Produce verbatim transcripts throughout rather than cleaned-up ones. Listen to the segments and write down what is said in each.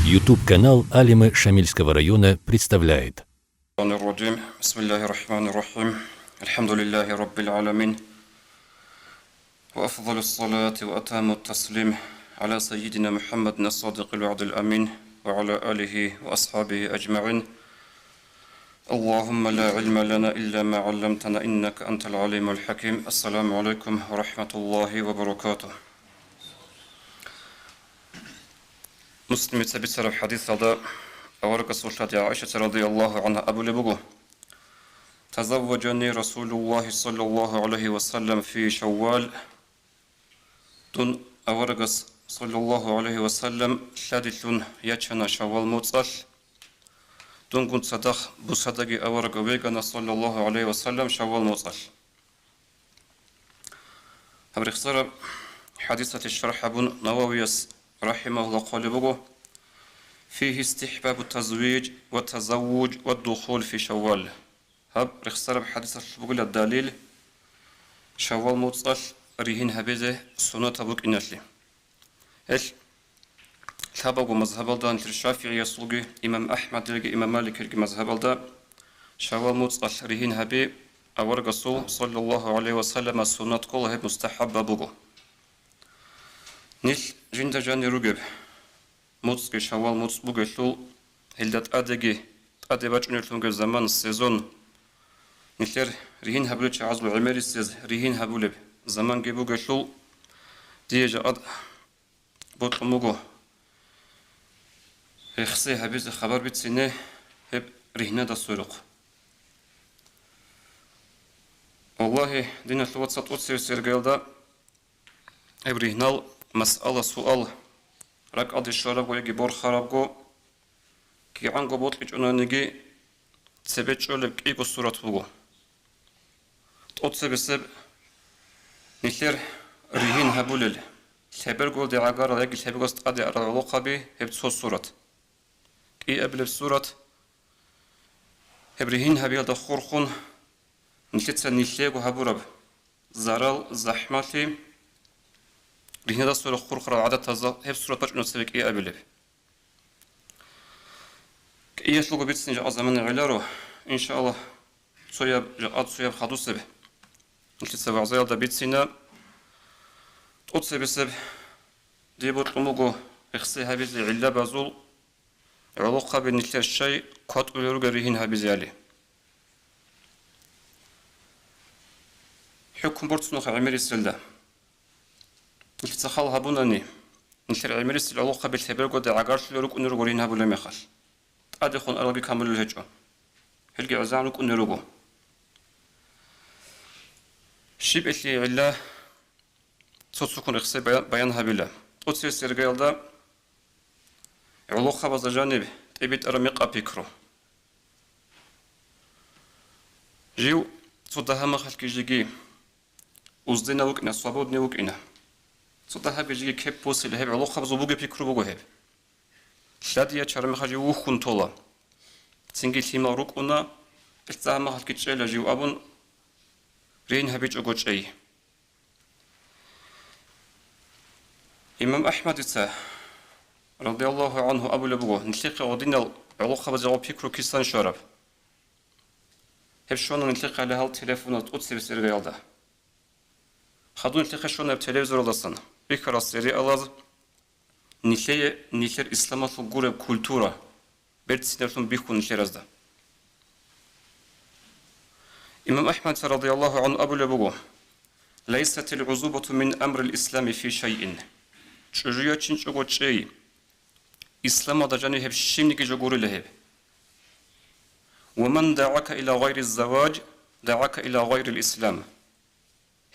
YouTube-канал Алимы Шамильского района представляет. الشيطان الرجيم. بسم الله الرحمن الرحيم. الحمد لله رب العالمين. وأفضل الصلاة وأتم التسليم على سيدنا محمد الصادق الوعد الأمين وعلى آله وأصحابه أجمعين. اللهم لا علم لنا إلا ما علمتنا إنك أنت العليم الحكيم. السلام عليكم ورحمة الله وبركاته. Муслимица бицараб хадисалда аварагасул лъади ГӀаишаца радияллагьу гӀангьа абулеб буго: تزوجني رسول الله صلى الله عليه وسلم في شوال. Дун аварагас, саллаллагьу гӀалайгьи ва саллам, лъадилъун ячана шаввал моцӀалъ. Дунгун цадахъ бусадаги авараг вегана, саллаллагьу гӀалайгьи ва саллам, шаввал моцӀалъ. Гьаб рехсараб хадисалъе шархӀ гьабун, Нававияс, рахӀимагьуллагь, хъвалеб буго: فيه استحباب التزويج والتزوج والدخول في شوال. Гьаб рехсараб хадисалъулъ бугила далил, шаввал моцӀалъ ригьин гьабизе суннатаб букӀиналъе. Гьелъ лъабабго мазгьабалда, нилъер ШафигӀиясулги, имам АхӀмадилги, имам Маликилги мазгьабалда, шаввал моцӀалъ ригьин гьаби аварагасул, саллаллагьу гӀалайгьи ва саллама, суннат ккола, гьеб мустахӀаббаб буго. Нилъ жинда жанир ругеб моцӀги шаввал моцӀ бугелъул, гьелда тӀадеги, тӀаде бачӀунеблъунги заман, сезон, нилъер ригьин гьабулел чагӀазул гӀемерисез ригьин гьабулеб заманги бугелъул, дие жакъа бокьун буго рехсей гьабизе хабар бицине гьеб ригьнада сверухъ. Валлагьи, диналъул вацал, тӀоцебесеб иргаялда гьеб ригьнал масъала-суал ракӀалде щварабго яги борхарабго, кигӀанго бокьичӀониги, цебе чӀолеб кӀиго сурат буго. ТӀоцебесеб нилъер ригьин гьабулел, лъеберголде гӀагарал яги лъеберголъ тӀаде арал гӀолохъаби, гьеб цо сурат. КӀиабилеб сурат, гьеб ригьин гьабиялда хурхун, нилъеца нилъего гьабураб зарал, захӀмалъи, ригьнада сверухъ хурхарал гӀадатазда гьеб сурат бачӀуна цебе кӀиабилеб. КӀиялъулго бицине жакъа замана гӀеларо, иншааллагь, цояб, жакъа цояб хадусеб нилъеца вагӀзаялда бицина. ТӀоцебесеб дие бокьун буго рехсей гьабизе гӀиллабазул гӀолохъаби нилъер щай кватӀулел ругел ригьин гьабизеали. ХӀукму борцунухъа гӀемериселда. Нилъеца хал гьабунани, нилъер гӀемерисел гӀолохъаби лъебергода гӀагарлъулел рукӀунел руго ригьин гьабулеб мехалъ. ТӀадехун аралги камулел гьечӀо. Гьелги гӀезегӀан рукӀунел руго. Щиб элъие гӀилла? Цо-цоккун рехсей бая-, баян гьабила. ТӀоцебесеб иргаялда гӀолохъабазда жаниб тӀибитӀараб мекъаб пикру. Жив цо дагьа-махалъги жеги узденав вукӀина, свободный вукӀина. Цо дагьабги жеги кеп босила, гьеб гӀолохъабазул бугеб пикру буго гьеб. Лъади ячараб мехалъ жив вухьун тола. Цинги лъимал рукӀуна, гьелъ дагьа-махалъги чӀела жив абун, ригьин гьабичӀого чӀей. Имам АхӀмадица, радияллагьу гӀангьу, абулеб буго: нилъехъе гьединал гӀолохъабазул пикру кисан щвараб? Гьеб щвана нилъехъе гьале гьал телефоназ тӀоцебесеб иргаялда. Хадуб нилъехъе щвана гьеб телевизоралдасан бихьарал сериалаз, нилъее нилъер исламалъул гуреб культура берцинавлъун бихьун нилъеразда. Имам АхӀмадица, радияллагьу гӀангьу, абулеб буго: ليست العزوبة من أمر الإسلام في شيء. ЧӀужу ячинчӀого чӀей, исламалда жаниб гьеб щибниги жо гурила гьеб. ومن دعاك إلى غير الزواج دعاك إلى غير الإسلام.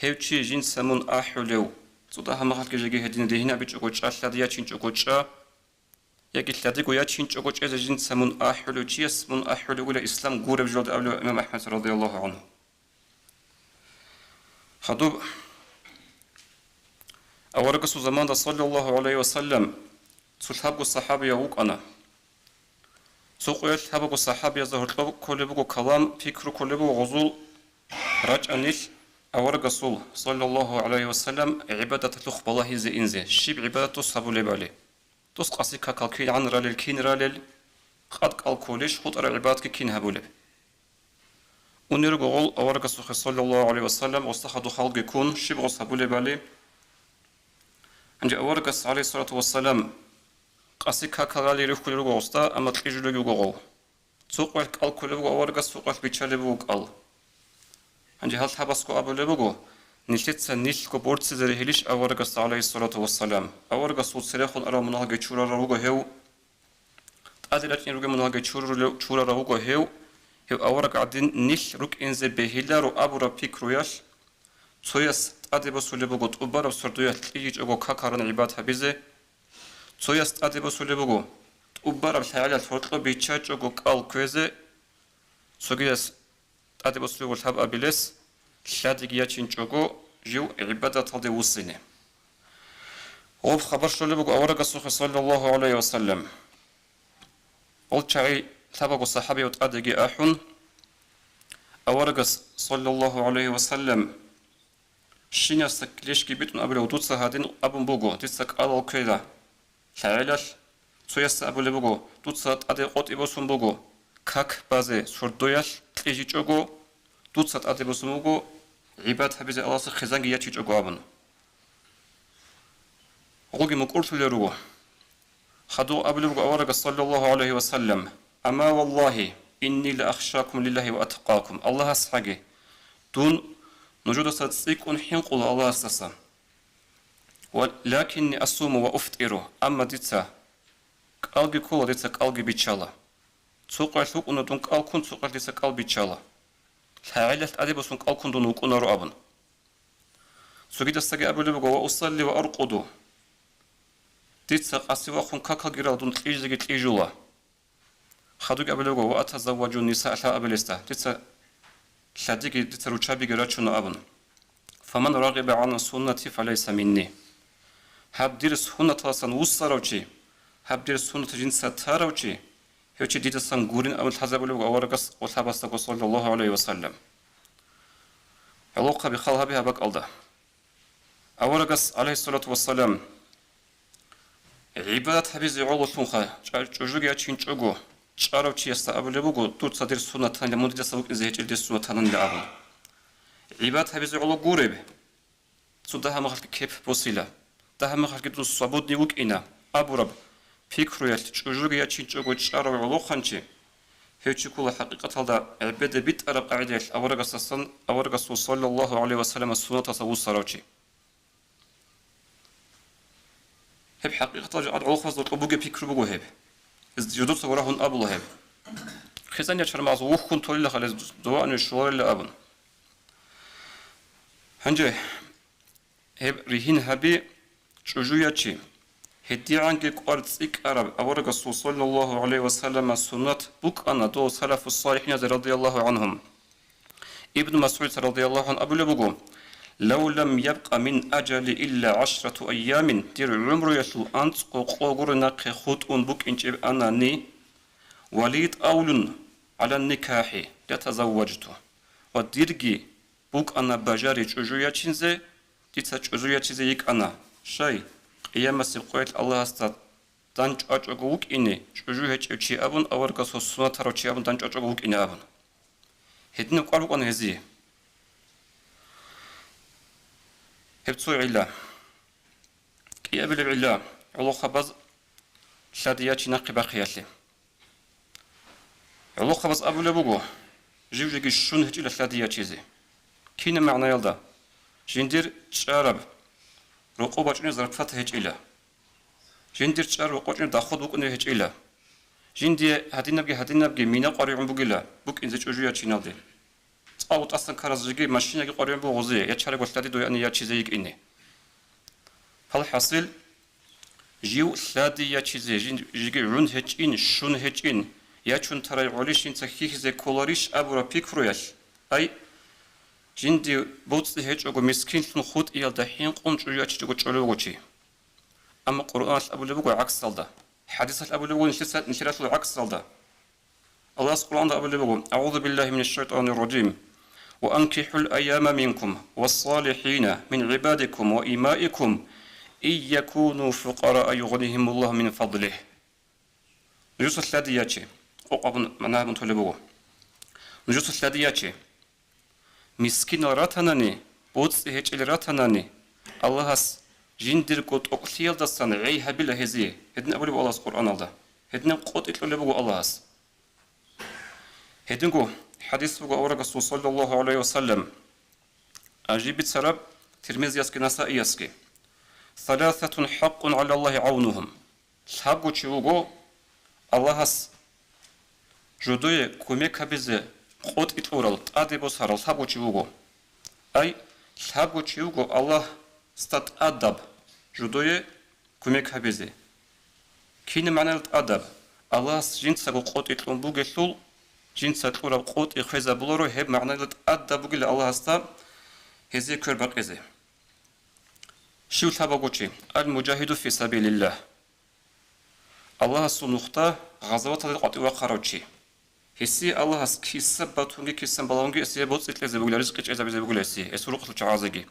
Гьев чи жинца мун ахӀулев, цо дагьа-махалъги жеги гьедин ригьин гьабичӀого чӀа, лъади ячинчӀого чӀа, яги лъадиго ячинчӀого чӀезе жинца мун ахӀулев чияс мун ахӀулев вугила ислам гуреб жолда, абулеб имам АхӀмад, радияллагьу гӀангьу. Хадуб аварагасул заманда, саллаллагьу гӀалайгьи ва саллам, цо лъабго сахӀабияв вукӀана. Цо къоялъ лъабабго сахӀабиязда гьоркьоб кколеб буго калам, пикру кколеб буго гъозул, рачӀа нилъ аварагасул, саллаллагьу гӀалайгьи ва саллам, гӀибадаталъухъ балагьизе инзе, щиб гӀибадат дос гьабулебали. Дос къаси какал кин гӀан ралел, кин ралел, къад кӀал кколищ, хутӀараб гӀибадатги кин гьабулеб? Унел руго гъол аварагасухъе, саллаллагьу гӀалайгьи ва саллам, гъосда хадуб халги ккун, щиб гъос гьабулебали. Гьанже аварагас, гӀалайгьиссалату вассалам, къаси какал ралел рихьулел руго гъосда, амма кьижулев вуго гъов. Цо къоялъ кӀал кколеб буго аварагас, цо къоялъ биччалеб буго кӀал. Гьанже гьал лъабасго абулеб буго, нилъеца нилъго борцизе ригьилищ аварагасда, гӀалайгьиссалату вассалам? Аварагасул церехун арав мунагьалги чурарав вуго гьев. ТӀаде рачӀине ругеб мунагьалги чурулев, чурарав вуго гьев. Гьев авараг гӀадин нилъ рукӀинзе бегьиларо абураб пикруялъ, цояс тӀаде босулеб буго тӀубараб сордоялъ кьижичӀого какал ран гӀибадат гьабизе. Цояс тӀаде босулеб буго тӀубараб лъагӀелалъ гьоркьоб биччачӀого кӀал кквезе. Цогидас тӀаде босулеб буго лъабабилес, лъадиги ячинчӀого жив гӀибадаталде вуссине. Гъоб хабар щолеб буго аварагасухъе, саллаллагьу гӀалайгьи ва саллам. Гъол чагӀи лъабабго сахӀабияв тӀадеги ахӀун, аварагас, саллаллагьу гӀалайгьи ва саллам, щинасда килищги битӀун абулев, дуца гьадин абун буго, дица кӀалал кквела лъагӀелалъ. Цоясда абулеб буго, дуца тӀаде къотӀи босун буго как базе сордоялъ кьижичӀого, дуца тӀаде босун буго гӀибадат гьабизе Аллагьасда хъизанги ячичӀого абун. Гъоги мукӀурлъулел руго. Хадуб абулеб буго аварагас, саллаллагьу гӀалайгьи ва саллам: «Амма валлагьи, инни ла ахшакум лиллагьи ва атқакум». Аллагьасхъаги, дун нужедаса цӀикӀкӀун хӀинкъула Аллагьасдаса. «Ва лакинни асуму ва уфтӀиру», амма дица кӀалги ккола, дица кӀалги биччала. Цо къоялъ вукӀуна дун кӀал ккун, цо къоялъ дица кӀал биччала. ЛъагӀелалъ тӀаде босун кӀал ккун дун вукӀунаро абун. Цогидасдаги абулеб буго: «Ва усалли ва аркъуду». Дица къаси вахъун какалги рал, дун кьижизеги кьижула. Хадубги абулеб буго: «Ва атазавважу ниса», лъабабилесда, дица лъадиги, дица руччабиги рачуна абун. «Фаман рагъиба гӀан суннати фалайса минни». Гьаб дир суннаталдасан вуссарав чи, гьаб дир суннат жинца тарав чи, гьев чи дидасан гурин абун лъазабулеб буго аварагас ва лъабасдаго, саллаллагьу гӀалайгьи ва саллам. ГӀолохъаби, хал гьабе гьаб бакӀалда. Аварагас, гӀалайгьиссалату вассалам, гӀибадат гьабизе гӀололъунха чӀа-, чӀужуги ячинчӀого, чӀарав чиясда абулеб буго: «Дуца дир суннат танила, мун дидаса вукӀине гьечӀел дир суннат тананила», – абун. ГӀибадат гьабизе гӀоло гуреб, цо дагьа-махалъги кеп босила, дагьа-махалъги дун свободный вукӀина абураб пикруялъ чӀужуги ячинчӀого чӀарав гӀолохъанчи, гьев чи ккола хӀакъикъаталда гӀебеде битӀараб къагӀидаялъ аварагасдасан, аварагасул, саллаллагьу гӀалайгьи ва саллам, суннаталдаса вуссарав чи. Гьеб хӀакъикъаталда жакъа гӀолохъабазда гьоркьоб бугеб пикру буго гьеб. Гьез жидеца варагьун абула гьеб. Хъизан ячармагъаз вухьун толила халез, дова анив щоларила абун. Гьанже гьеб ригьин гьаби, чӀужу ячи. ГьедигӀанги кӀвар цӀикӀкӀараб аварагасул, саллаллагьу гӀалайгьи ва саллама, суннат букӀана дол салафу салихӀиназе, радияллагьу гӀанхум. Ибн МасгӀуд, радияллагьу гӀанху, абулеб буго: «Лав лам ябкъа мин ажали илла гӀашрату айямин», дир гӀумруялъул анцӀго къо гуро нахъе хутӀун букӀинчӀеб анани, «ва ли тӀавлун гӀала никахӀи латазавважту», ва дирги букӀана бажари чӀужу ячинзе, дица чӀужу ячизе йикӀана, щай, къиямасеб къоялъ Аллагьасда дандчӀвачӀого вукӀине, чӀужу гьечӀев чи абун, аварагасул суннат тарав чи абун дандчӀвачӀого вукӀине абун. Гьединаб кӀвар букӀана гьезие. Гьеб цо гӀилла. КӀиабилеб гӀилла, гӀолохъабаз лъади ячи нахъе бахъиялъе. ГӀолохъабаз абулеб буго, жив жеги щун гьечӀила лъади ячизе. Кинаб магӀнаялда? Жиндир чӀараб рокъоб бачӀунеб зарплата гьечӀила. Жиндир чӀараб рокъоб бачӀунеб доход букӀунеб гьечӀила. Жиндие гьадинабги-гьадинабги мина къваригӀун бугила букӀинзе чӀужу ячиналде. ЦӀакъго тӀасан ккараз жеги машинаги къваригӀун буго гъозие, ячарагу лъади дойани ячизе йикӀине. ХӀалхӀасил, жив лъади ячизе жин-, жеги гӀун гьечӀин, щун гьечӀин, ячун тарай гӀолищ жинца хьихьизе кколарищ абураб пикруялъ, ай, жинди боцӀи гьечӀого мискинлъун хутӀиялда хӀинкъун чӀужу ячичӀого чӀолев вуго чи. Амма Къуръаналъ абулеб буго гӀаксалда, хӀадисалъ абулеб буго нилъеца-, нилъералъул гӀаксалда. Аллагьас Къуръанда абулеб буго: «АгӀузу биллагьи минаш шайтӀанир ражим. Ва анкихӀул аяма минкум вассалихӀина мин гӀибадикум ва имаикум «Ин якуну фукъараа югънихимуллагьу мин фадлигь». Нужеца лъади яче. Къокъ абун магӀна гьабун толеб буго. Нужеца лъади яче. Мискинал ратанани, боцӀи гьечӀел ратанани, Аллагьас жиндирго тӀокӀлъиялдасан гӀей гьабила гьезие. Гьедин абулеб Аллагьас Къуръаналда. Гьединаб къотӀи кьолеб буго Аллагьас. Гьединго хӀадис буго аварагасул, саллаллагьу гӀалайгьи ва саллам, ажиб бицараб Тирмизиясги Насаиясги: «Саласатун хӀакъун гӀалаллагьи гӀавнугьум». Лъабго чи вуго, Аллагьас жодое кумек гьабизе къотӀи кьурал, тӀаде босарал лъабго чи вуго. Ай, лъабго чи вуго Аллагьасда тӀадаб жодое кумек гьабизе. Кинаб магӀнаял тӀадаб? Аллагьас жинцаго къотӀи кьун бугелъул, жинца кьураб къотӀи хвезабуларо, гьеб магӀнаял тӀадаб бугила Аллагьасда гьезие квербакъизе. Щив лъабабго чи? Ал-мужагьиду фи сабилиллагь. Аллагьасул нухда гъазаваталде къватӀив вахъарав чи. Гьесие Аллагьас киса батунги кисан балагьунги гьесие боцӀи кьезе бугила, ризкъи чӀезабизе бугила гьесие, гьесул рукъалъул чагӀазеги.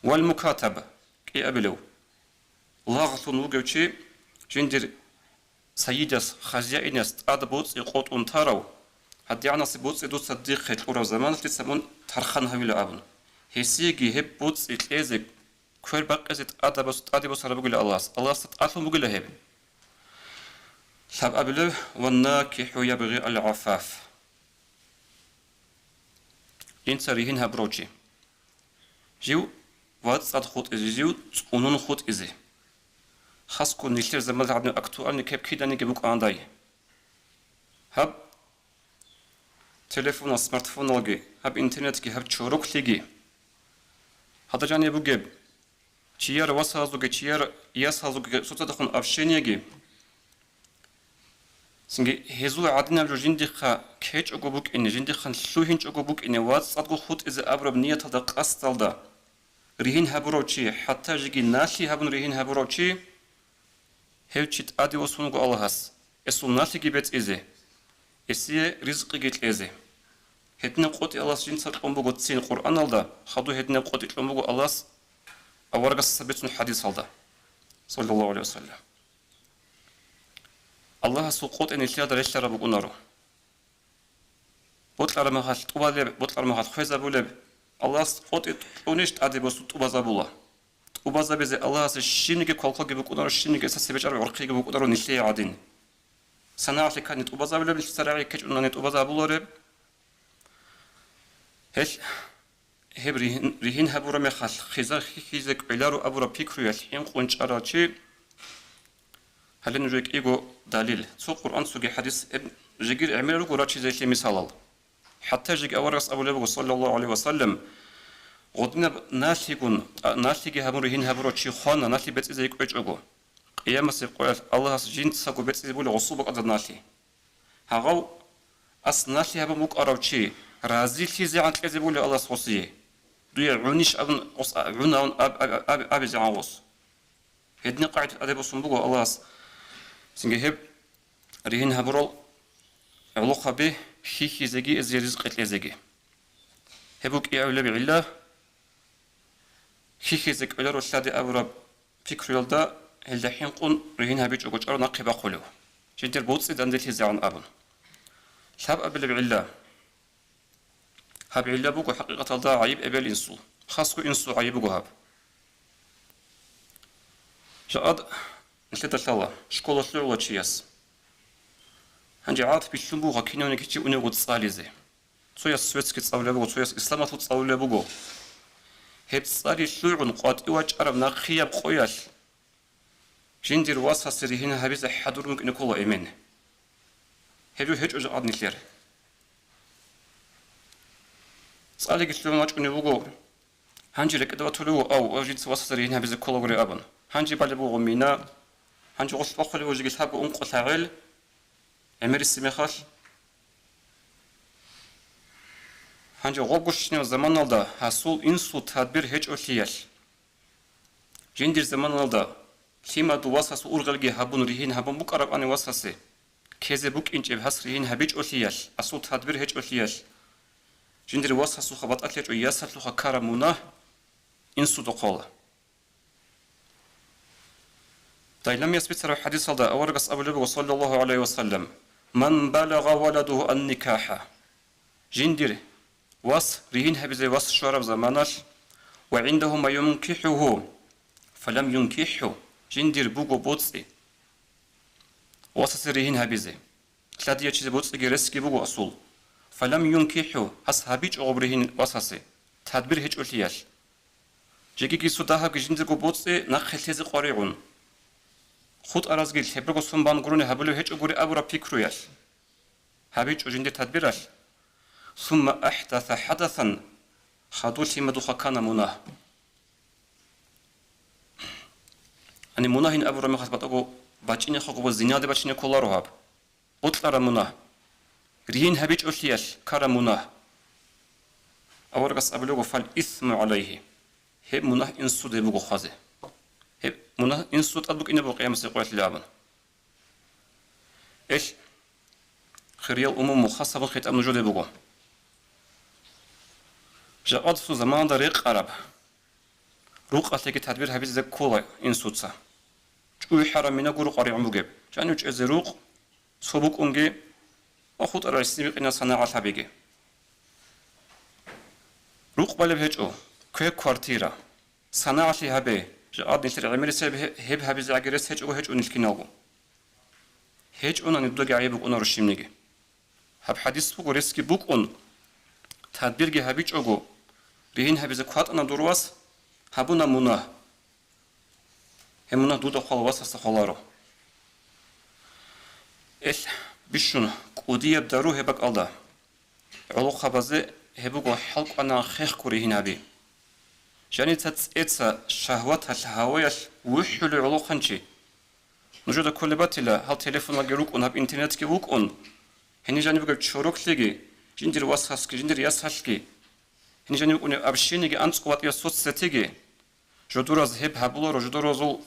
Вал мукатаб, кӀиабилев, лагълъун вугев чи, жиндир сайидас, хазяинас тӀад боцӀи къотӀун тарав, гьадигӀанасе боцӀи дуца дихъе кьураб заманалъ дица мун тархъан гьавила абун, гьесиеги гьеб боцӀи кьезе, квер бакъизе тӀадабас-, тӀаде босараб бугила Аллагьас. Аллагьасда тӀалъун бугила гьеб. Лъабабилев: «ВаннакихӀу ябгъи ал-гӀафаф». Жинца ригьин гьабурав чи. Жив вацӀцӀад хутӀизе, жив цӀунун хутӀизе. Хасго нилъер заман гьабни актуальный кеп киданиги букӀандай. Гьаб телефонал, смартфоналги, гьаб интернетги, гьаб чороклъиги. Гьада жаниб бугеб, чияр васазулги, чияр ясазулги цоцадехун общениеги. Цинги гьезул гӀадинаб жо жиндихъа ккечӀого букӀине, жиндихъан лъугьинчӀого букӀине, вацӀцӀадго хутӀизе абураб нияталда, къасдалда ригьин гьабурав чи, хӀатта жеги налъи гьабун ригьин гьабурав чи, гьев чи тӀаде восун вуго Аллагьас, гьесул налъиги бецӀизе, гьесие ризкъиги кьезе. Гьединаб къотӀи Аллагьас жинца кьун буго цин Къуръаналда, хадуб гьединаб къотӀи кьун буго Аллагьас аварагасда бицун хӀадисалда, саллаллагьу гӀалайгьи ва саллам. Аллагьасул къотӀи нилъеда релълъараб букӀунаро. Бокьараб мехалъ тӀубалеб, бокьараб мехалъ хвезабулеб. Аллагьас къотӀи кьунищ тӀаде босун тӀубазабула. ТӀубазабизе Аллагьасе щибниги квалкваги букӀунаро, щибниги эсасе бечӀараб гӀорхъиги букӀунаро нилъее гӀадин. СанагӀалъи ккани тӀубазабулеб, нилъеца рагӀи ккечӀунани тӀубазабулареб. Гьелъ Гьеб ригьин, ригьин гьабураб мехалъ, хиза хьихьизе кӀвеларо абураб пикруялъ хӀинкъун чӀарав чи, гьале нужее кӀиго далил, цо Къуръан, цоги хӀадис, гьеб жегир гӀемерал руго рачизелъе мисалал. ХӀатта жеги аварагас абулеб буго, саллаллагьу гӀалайгьи ва саллам, гъодинаб налъигун, а, налъиги гьабун ригьин гьабурав чи хвана, налъи бецӀизе кӀвечӀого. Къиямасеб къоялъ Аллагьас жинцаго бецӀизе була гъосул бакӀалда налъи. Гьагъав ас налъи гьабун букӀарав чи разилъизегӀан кьезе бугила Аллагьас гъосие. Дуе гӀунищ абун гъос а-, гӀун абун аб-, аб-, аб-, абизегӀан гъос. Гьедин къагӀида тӀаде босун буго Аллагьас. Цинги гьеб ригьин гьабурал гӀолохъаби хьихьизеги эзие ризкъи кьезеги. Гьеб букӀиябилеб гӀилла хьихьизе кӀвеларо лъади абураб пикруялда, гьелда хӀинкъун ригьин гьабичӀого чӀаро нахъе бахъулев, жиндир боцӀи данделъизегӀан абун. Лъабабилеб гӀилла. Гьаб гӀилла буго хӀакъикъаталда гӀайиб эбел-инсул, хасго инсул гӀайиб буго гьаб. Жакъад нилъеда лъала, школа лъугӀула чияс. Гьанже гӀадат бихьун буго кинавниги чи уневго цӀализе. Цояс светский цӀалулеб буго, цояс исламалъул цӀалулеб буго. Гьеб цӀали лъугӀун къватӀив вачӀараб нахъияб къоялъ жиндир васасе ригьин гьабизе хӀадурун вукӀине ккола эмен. Гьеб жо гьечӀо жакъад нилъер. ЦӀалиги лъугӀун вачӀунев вуго, гьанже рекӀеда батулев вуго, ав, ва жинца васасе ригьин гьабизе кколагури абун. Гьанже балеб буго мина, гьанже гъолъ бахъулеб буго жеги лъабго ункъо лъагӀел, гӀемерисеб мехалъ. Гьанже гъобго щинаб заманалда гьасул инсул тадбир гьечӀолъиялъ, жиндир заманалда лъимадул васасул ургъелги гьабун, ригьин гьабун букӀарабани васасе, ккезе букӀинчӀеб гьас ригьин гьабичӀолъиялъ, асул тадбир гьечӀолъиялъ, жиндир васасулха батӀалъи гьечӀо, ясалъулха ккараб мунагь инсуда хъвала. Дайламияс бицараб хадисалда аварагас абулеб буго, саллаллагьу гӀалайгьи ва саллам: «Ман балагъа валадугьу ан-никахӀа». Жиндир вас ригьин гьабизе вас щвараб заманалъ, «ва гӀиндагьу ма юнкихӀугьу, фалам юнкихӀу», жиндир буго боцӀи васасе ригьин гьабизе, лъадиячизе боцӀиги ресги буго асул, «фалам юнкихӀу», гьас гьабичӀо гъоб ригьин васасе, тадбир гьечӀолъиялъ. Жеги гису дагьабги жиндирго боцӀи нахъе лъезе къваригӀун. ХутӀаразги лъебраго сон бан гурони гьабулев гьечӀогури абураб пикруялъ. ГьабичӀо жиндир тадбиралъ. Сумма ахӀдаса хӀадасан, хадур лъимадухъа ккана мунагь. Гьаниб мунагьин абураб мехалъ батӀаго бачӀинехъего зинаде бачине кколаро гьаб. Бокьараб мунагь. Ригьин гьабичӀолъиялъ ккараб мунагь. Аварагас абулего: «Фал исму гӀалайгьи». Гьеб мунагь инсуде буго хвазе. Гьеб мунагь инсуда тӀад букӀине буго къиямасеб къоялъ абун. Эл, хириял умумул хасабун хитӀаб нужеде буго. Жакъа досул заманалда рекъараб рукъалъеги тадбир гьабизе ккола инсуца. ЧӀухӀараб мина гуро къваригӀун бугеб. Жанив чӀезе рукъ, цо букӀунги ва хутӀарал гӀисин бикъинал санагӀалъ гьабиги. Рукъ балеб гьечӀо, кве квартира. СанагӀалъи гьабе, жакъа нилъер гӀемерисеб гьеб гьабизегӀаги рес гьечӀого гьечӀо нилъ киналго. ГьечӀонани дудаги гӀайиб букӀунаро щибниги. Гьаб хадис буго, ресги букӀун, тадбирги гьабичӀого, ригьин гьабизе кватӀана дур вас, гьабуна мунагь. Гьеб мунагь дуда хвала, васасда хваларо. Эл, бищун кӀудияб дару гьеб бакӀалда. ГӀолохъабазе гьеб буго хӀалкӀванагӀан хехго ригьин гьаби. Жаница цӀеца шагьваталъ гьаваялъ вухӀулев гӀолохъанчи. Нужеда кколеб батила, гьал телефоналги рукӀун, гьаб интернетги вукӀун, гьенир жаниб бугеб чороклъиги, жиндир васасги, жиндир ясалъги, гьенир жаниб букӀунеб общениги, анцӀго батӀияб соцсетиги. Жодораз гьеб гьабуларо, жодоразул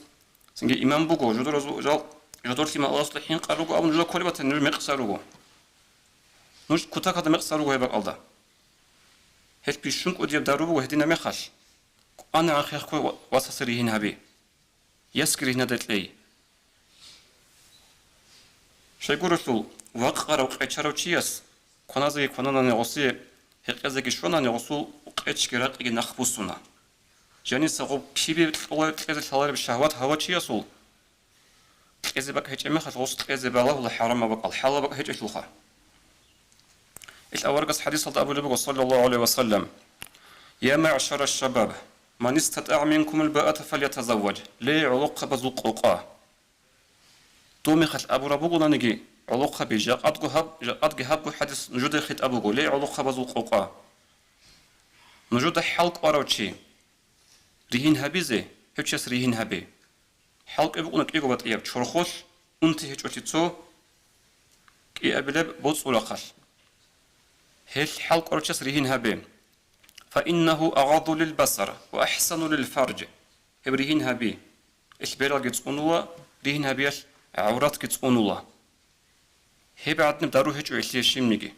цинги иман буго, жодоразул жал, жодорлъи Аллагьасда хӀинкъал руго абун жо кколеб батани, нуж мекъса руго. Нуж кутакалда мекъса руго гьеб бакӀалда. Гьелъ бищун кӀудияб дару буго гьединаб мехалъ. КӀванагӀан хехго ва-, васасе ригьин гьаби. Ясги ригьнаде кьей. Щайгурелъул, вакъарав къечарав чияс кваназеги квананани гъосие, гьекъезеги щванани гъосул къечги ракъиги нахъбуссуна. Жаниса гъоб кибе кьола кьезе лъалареб шагьват гьава чиясул кьезе бакӀ гьечӀеб мехалъ, гъос кьезе балагьула хӀарамаб бакӀал, хӀалалаб бакӀ гьечӀелъулха. Ил аварагас хадисалда абулеб буго, саллаллагьу гӀалайгьи ва саллам: «Я маъшара шабаб, ман истатӀагӀа минкумул баата фалятазавваж». Ле, гӀолохъабазул къокъа. Доб мехалъ абураб бугонаниги, гӀолохъаби, жакъадго гьаб-, жакъадги гьабго хадис нужеда хитӀаб буго, ле, гӀолохъабазул къокъа. Нужеда хӀалкӀварав чи ригьин гьабизе, гьев чияс ригьин гьабе. ХӀалкӀве букӀуна кӀиго батӀияб: чорхолъ, унти гьечӀолъи цо, кӀиабилеб боцӀул рахъалъ. Гьелъ хӀалкӀварав чияс ригьин гьабе. «Фаиннагьу агъадду лил басар ва ахӀсану лил фардж». Гьеб ригьин гьаби. Ил бералги цӀунула, ригьин гьабиялъ гӀавратги цӀунула. Гьеб гӀаднаб дару гьечӀо илъие щибниги.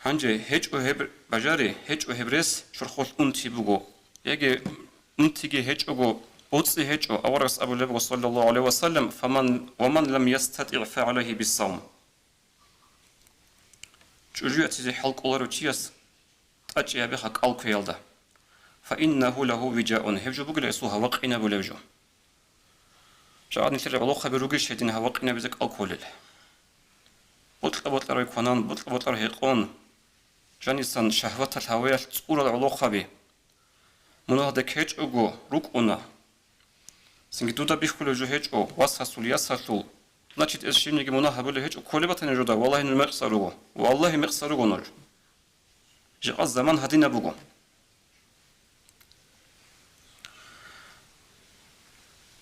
Гьанже гьечӀо гьеб бажари, гьечӀо гьеб рес, чорхолъ унти буго. Яги унтиги гьечӀого, боцӀи гьечӀо, аварагас абулеб буго, саллаллагьу гӀалайгьи ва саллам: «Фаман, ва ман лам ястатӀигӀ, фагӀалайгьи биссавм». ЧӀужу яцизе хӀалкӀоларев чияс тӀачӀи гьабеха кӀал кквеялда. «Фаиннагьу лагьу вижаун», гьеб жо бугила гьесул гьава къинабулеб жо. Жагьад нилъер гӀолохъаби ругищ гьедин гьава къинабизе кӀал кколел? Бокьа-бокьарав кванан, бокьа-бокьарав гьекъон, жанисан шагьваталъ гьаваялъ цӀурал гӀолохъаби. Мунагьалда ккечӀого рукӀуна. Цинги дуда бихьулев жо гьечӀо, васасул, ясалъул. Значит, эс щибниги мунагь гьабулев гьечӀо кколеб батани жо, валлагьи, нуж мекъса руго. Валлагьи, мекъса руго нуж. Жакъа заман гьадинаб буго.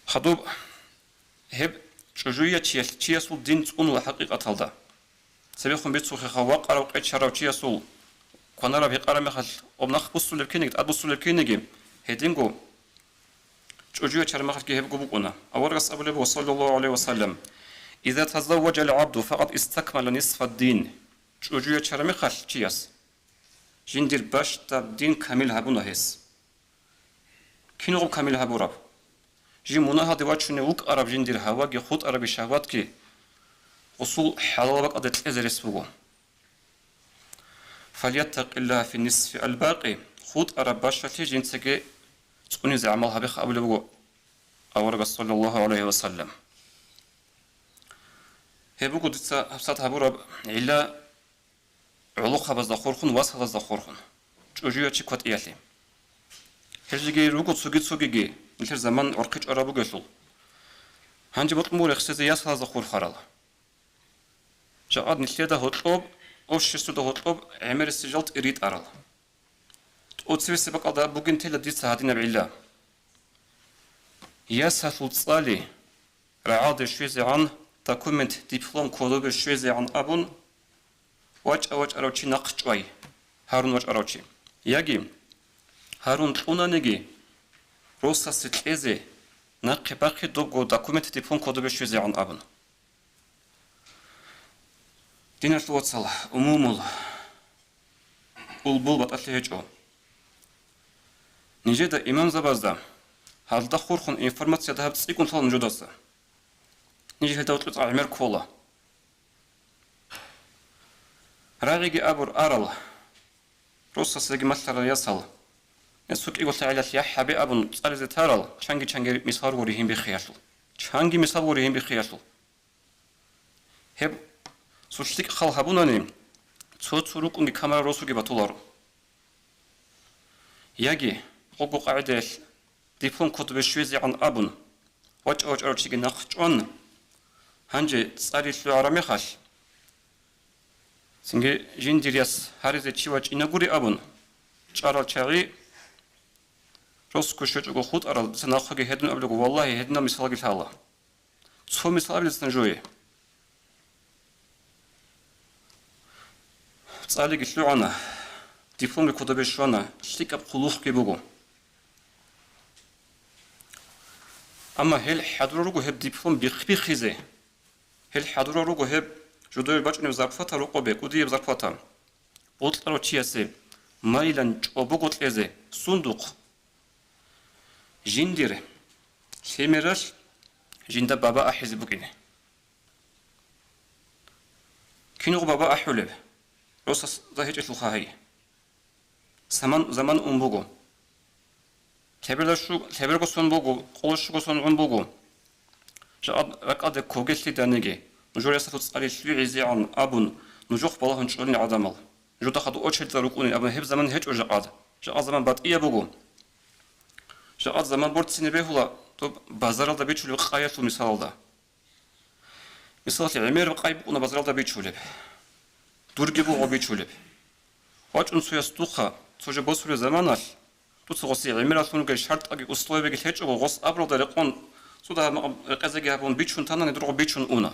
Хадуб, гьеб чӀужуя чиял-, чиясул дин цӀунула хӀакъикъаталда. Цебехун бицухъеха, вакъарав къечарав чиясул кванараб гьекъараб мехалъ, об нахъ буссулеб кинеги, тӀад буссулеб кинеги, гьединго чӀужуя чараб мехалъги гьебго букӀуна. Аварагас абулеб буго, саллаллагьу гӀалайгьи ва саллам: «Иза тазавважал гӀабду, факъад истакмала нисфаддин». ЧӀужуя чараб мехалъ чияс жиндир бащдаб дин камил гьабуна гьес. Киналго камил гьабураб? Жин мунагьалде вачунев вукӀараб жиндир гьаваги хутӀараби шагьватги гъусул хӀалалаб бакӀалде кьезе рес буго. «Фальяттакъиллагьа фи нисфи аль-бакъи», хутӀараб бащалъи жинцаги цӀунизе гӀамал гьабеха абулеб буго аварагас, саллаллагьу гӀалайгьи ва саллам. Гьеб буго дица гьабсагӀат гьабураб гӀилла: гӀолохъабазда хурхун, васалазда хурхун, чӀужуячи кватӀиялъе. Гьелъиги руго цоги-цогиги, нилъер заман гӀорхъи чӀвараб бугелъул. Гьанже бокьун буго рехсезе ясалазда хурхарал. Жакъа нилъеда гьоркьоб, обществода гьоркьоб гӀемерисел жал тӀиритӀарал. ТӀоцебесеб бакӀалда бугин тела дица гьадинаб гӀилла. Ясалъул цӀали рагӀалде щвезегӀан, документ, диплом кодобе щвезегӀан абун, вачӀа-вачӀарав чи нахъ чӀвай, гьарун вачӀарав чи. Яги гьарун кьунаниги, росасе кьезе, нахъе бахъе добго документ, диплом кодобе щвезегӀан абун. Диналъул вацал, умумул, улбул батӀалъи гьечӀо. Нижеда имамзабазда гьалда хурхун информация дагьаб цӀикӀкӀун лъала нужедаса. Ниж гьелда гьоркьоб цӀакъ гӀемер ккола. РагӀиги абур арал, росасдаги малъарал ясал, гьесул кӀиголъа гӀелалъ яхӀ гьабе абун цӀализе тарал, чанги-чанги мисал руго ригьин биххиялъул. Чанги мисал руго ригьин биххиялъул. Гьеб цо лъикӀ хал гьабунани, цо-цо рукӀунги камураб росуги батуларо. Яги, гъого къагӀидаялъ диплом кодобе щвезегӀан абун, вачӀа-вачӀарав чиги нахъ чӀван, гьанже цӀари лъугӀараб мехалъ, цинги жиндир яс гьаризе чи вачӀина гури абун, чӀарал чагӀи росго щвечӀого хутӀарал, дица нахъеги гьедин абулего, валлагьи, гьединал мисалги лъала. Цо мисал абилецин жуе. ЦӀалиги лъугӀана, дипломги кодобе щвана, лъикӀаб хъулухъги буго. Амма гьел хӀадурал руго гьеб диплом бихъ-бихъизе. Гьел хӀадурал руго гьеб жидее бачӀунеб зарплата рокъобе, кӀудияб зарплата. Бокьарав чиясе майилан чӀобого кьезе сундухъ жиндир лъимералъ жинда баба ахӀизе букӀине. Киного баба ахӀулеб? Росасда гьечӀелъулха гьай. Саман, заман ун буго. Лъеберда щу-, лъеберго сон буго, къоло щуго сон гӀун буго. Жакъа ракӀалде ккогелъиданиги, нужер ясалъул цӀали лъугӀизегӀан абун, нужухъ балагьун чӀолин гӀадамал. Нужеда хадуб очередьда рукӀунин абун, гьеб заман гьечӀо жакъад. Жакъа заман батӀияб буго. Жакъа заман борцине бегьула, доб базаралда бичулеб къаялъул мисалалда. Мисалалъе, гӀемер къай букӀуна базаралда бичулеб. Дурги буго бичулеб. ВачӀун цояс духъа, цо жо босулеб заманалъ, дуца гъосе гӀемералъун ругел шартӀаги условияги лъечӀого, гъос абуралда рекъон, цо дагьаб макъ-, рекъезеги гьабун, бичун танани, дурго бичун уна.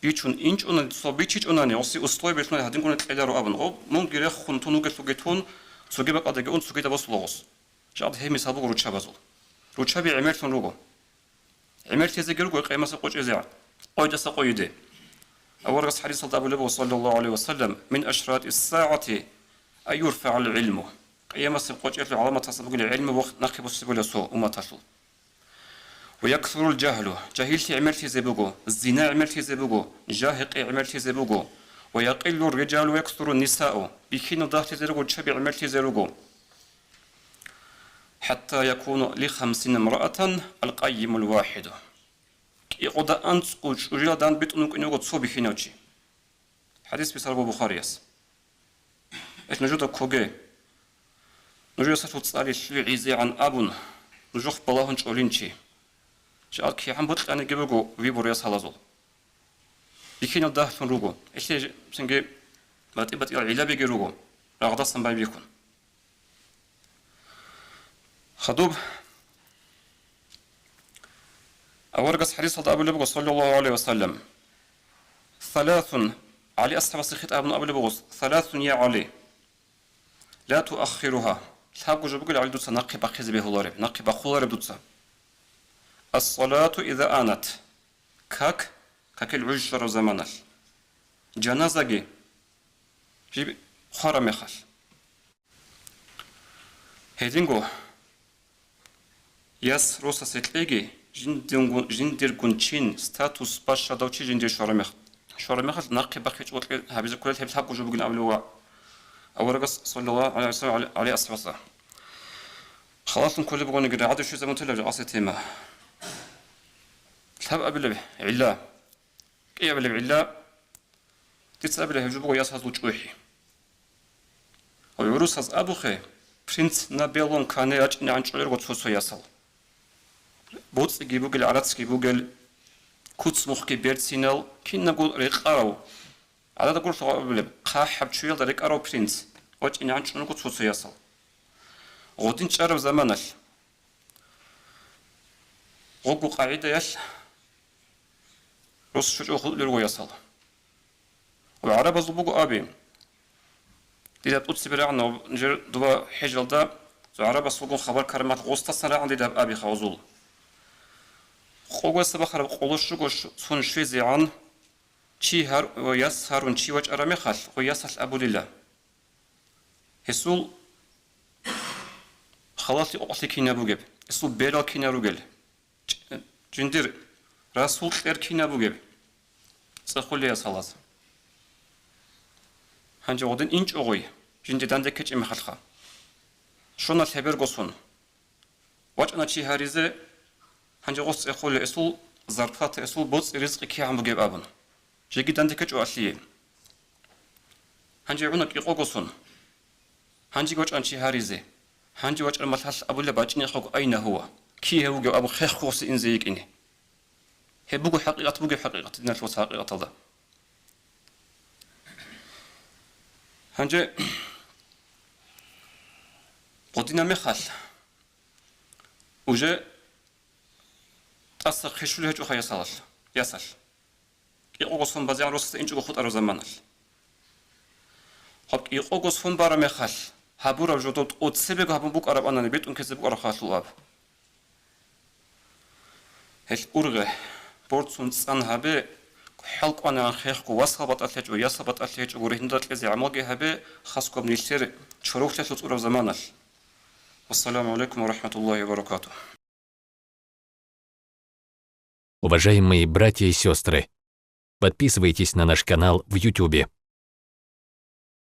Бичун инчӀунани, цо бичичӀунани, гъосе условия бихьунани гьадингуни кьеларо абун, гъо, мунги рехун тун вугелъулги тун, цоги бакӀалдаги ун, цогидаб босула гъос. Жакъад гьеб мисал буго руччабазул. Руччаби гӀемерлъун руго. ГӀемерлъизеги руго къиямасеб къо чӀезе, къойдаса къойиде. Аварагас хӀадисалда абулеб буго, саллаллагьу гӀалайгьи ва саллам: «Мин ашратис сагӀати ан юрфагӀал гӀилму». Къиямасеб къо чӀеялъул гӀаламаталъун бугила гӀилму вахъ нахъе босизе бегьулеб цо умматалъул. «Ва яксурул жагьлу», жагьиллъи гӀемерлъизе буго, зина гӀемерлъизе буго, жагьикъи гӀемерлъизе буго. «Ва якъиллур рижалу ва яксурун нисау», бихьинал дагьлъизе руго, руччаби гӀемерлъизе руго. «ХӀатта якуна ли хамсина имраатан аль-къаййимул вахӀиду». КӀикъода анцӀго чӀужуялда битӀун вукӀине вуго цо бихьинав чи. ХӀадис бицарго Бухарияс. Гьелъ нужеда ккоге. Нужер ясалъул цӀали лъугӀизегӀан абун, нужухъ балагьун чӀолин чи. Жакъа кигӀан бокьаниги буго выбор ясалазул. Бихьинал дагьлъун руго. Гьелъие цинги батӀи-батӀиял гӀиллабиги руго, рагъдасан байбихьун. Хадуб аварагас хӀадисалда абулеб буго, саллаллагьу гӀалайгьи ва саллам: «Саласун», ГӀали асхӀабасда хитӀаб гьабун абулеб буго: «Саласун, я ГӀали, ла туаххиругьа». Лъабго жо бугел, ГӀали, дуца нахъе бахъизе бегьулареб, нахъе бахъулареб дуца. «Ас-салату иза анат», как, какил гӀуж щвараб заманалъ. Жаназаги жиб хвараб мехалъ. Гьединго яс росасе кьеги, жиндиргун, жиндиргун чин, статус бащадав чи жиндир щвараб мех-, щвараб мехалъ нахъе бахъичӀого кье гьабизе кколел гьеб лъабго жо бугин абулев ва аварагас, саллаллагьу гӀалайгьи ва саллам, гӀали асхӀабаса. Халаллъун кколеб бугониги, рагӀаде щвезабун телеб жакъасеб тема. Лъабабилеб гӀилла, кӀиабилеб гӀилла, дица абилеб гьеб жо буго ясазул чӀухӀи. Ва гӀурусаз абухъе, принц на белом коне рачӀинегӀан чӀолел руго цо-цо ясал. БоцӀиги бугел, гӀарацги бугел, куц-мухъги берцинал, кинабго рекъарав, гӀадада гурлъ гъабулеб, хъахӀаб чуялда рекӀарав принц вачӀинегӀан чӀун руго цо-цо ясал. Гъодин чӀараб заманалъ, гъогго къагӀидаялъ, рос щочӀого хутӀулел руго ясал. Ва гӀарабазул буго аби. Дида тӀоцебе рагӀана, жер дова хӀежалда, цо гӀарабас вугун хабар карамат гъостасан рагӀан дида аб-, аби хавзул. Къого сабахараб къоло щуго ш-, цун щвезегӀан, чи гьар-, ва яс гьарун чи вачӀараб мехалъ, гъо ясалъ абулила. Гьесул халалъи къокълъи кинаб бугеб, гьесул берал кинаб ругел, ч-, жиндир расул кьер кинаб бугеб, цӀехулеяс гьалаз. Гьанже гъодин инчӀогъуй, жинде данде ккечӀеб мехалъха. Щона лъеберго сон. ВачӀана чи гьаризе, гьанже гъос цӀехуле, эсул зарплата, эсул боцӀи-ризкъи кигӀан бугеб абун. Жеги данде ккечӀо алъие. Гьанже гӀуна кӀикъого сон. Гьанжеги вачӀана чи гьаризе. Гьанже вачӀараб мехалъ абула бачӀинехъого айна гьува. Кигьав вугев абун хехго гъосе инзе йикӀине. Гьеб буго хӀакъикъат, бугеб хӀакъикъат, диналъул вацал, хӀакъикъаталда. Гьанже гъодинаб мехалъ уже тӀаса хъишулеб гьечӀоха ясалалъ, ясалъ. КӀикъого сон базегӀан росасда инчӀого хутӀараб заманалъ. Гьаб кӀикъого сон бараб мехалъ, гьабураб жо дов тӀоцебего гьабун букӀарабани, битӀун ккезе букӀараб халулаб. Гьелъ ургъе, борцун цӀан гьабе, хӀал кӀванагӀан хехго, васал батӀалъи гьечӀого, ясал батӀалъи гьечӀого, ригьнада кьезе гӀамалги гьабе, хасго нилъер чороклъиялъул цӀураб заманалъ. Вассаламу гӀалайкум ва рахӀматуллагьи ва баракатугь. Уважаемые братья и сестры, подписывайтесь на наш канал в Ютубе.